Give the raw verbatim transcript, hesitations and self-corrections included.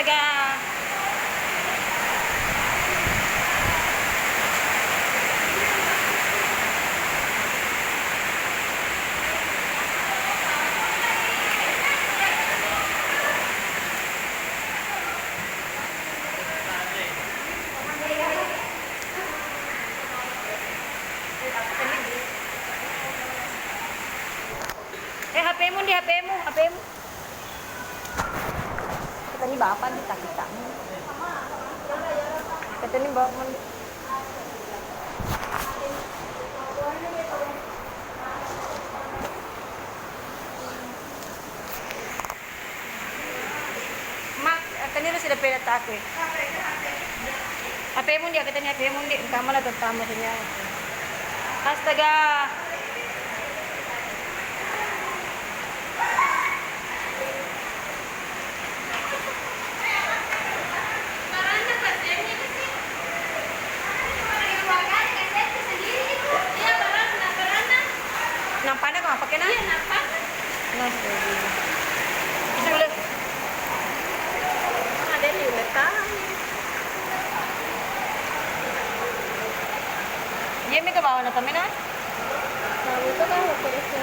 Ga. Eh, H P-mu ndi, H P-mu, H P-mu. Kata ni bapak ndi, tak kita. Kata ni bapak ndi. Mak, akkaniro sida peda takue. H P-mu ndi, akatani H P-mu ndi, engka mala tettama senyawa. Astaga. Nampana ko apa kena? Nah, sudah. Ada di letak. Iya, mi ke bawah, nah, temen, ah. Nah, itu kan waktu itu.